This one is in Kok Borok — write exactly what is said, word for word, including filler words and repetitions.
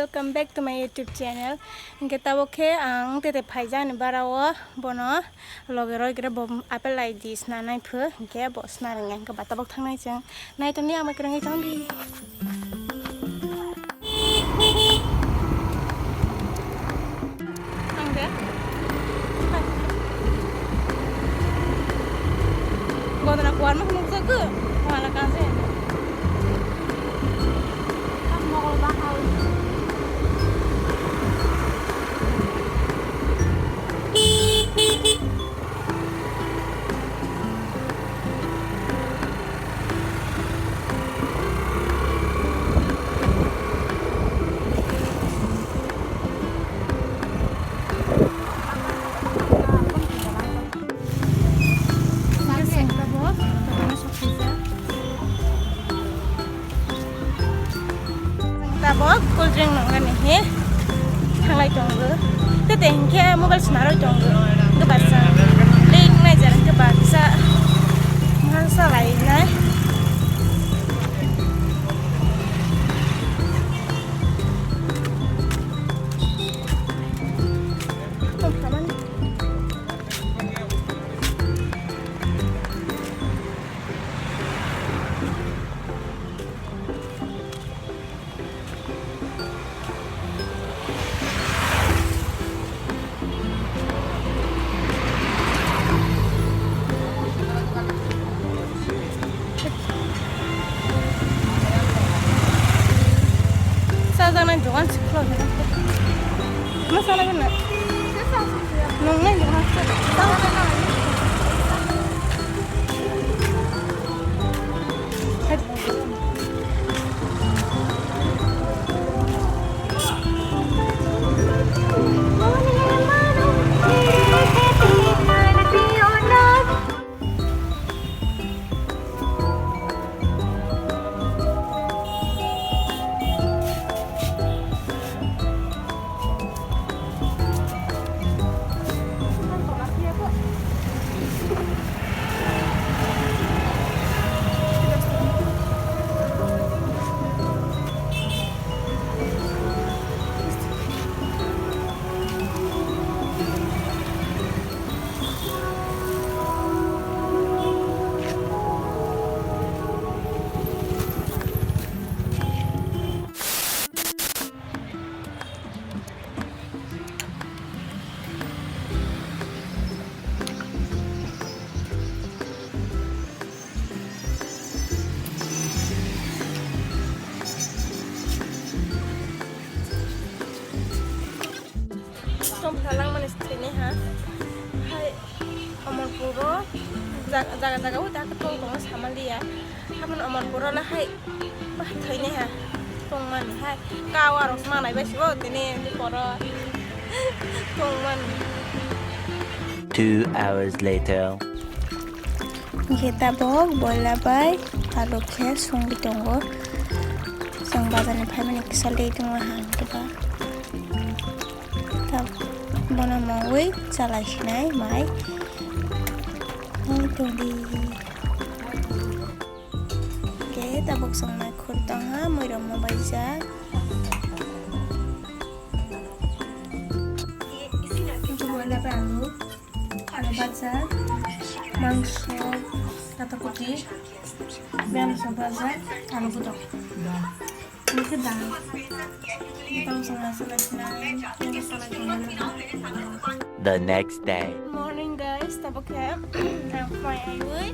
Welcome back to my YouTube channel. Hingke tabok khe ang tete phaijani bara o bono loge roi kre bo apple lai di sna nai phu hingke bo sna ringa hingke ba tabok thangnai chwng nai tongni ang bai kwrwngwi tong di. Ang de. Godra kuar ma nukjagwi wala kaje. Tabok cool drink nongani he thanglai tongo. Tete hinkhe mobile swnaroi tongo. Hwnkhe baksa link nai jara hwnkhe baksa masa lai nai. Chajaknai dogan se khulok. Ma chalai gana? Nungnai dogan se. Tongphra langmani se thwinai ha. Hai Omorpuro jaga jaga jaga o da tong tongo samaliya. Hamon Omorpuro na hai bah thwinai ha tongmani hai kawa rok manai bai sibo tini poro tongmani. Two hours later. Hingke tabok boila bai alu khe songwi tongo. Chwng bazar ni phaimani kisa late wngma hang khe ba. Tab-, bono mungwi chalai sinai mai. Nai tongdi. Hingke tabok chwng mai khur tongha, muirok mo baijak. Boila bai alu. Alu bhajak, mangso, katakuti, mangso bhajak, alu budok. Ini ke dal. Kita langsung masuk lagi, masuk lagi. The next day. Morning guys, tabok khe ang phai aiwi.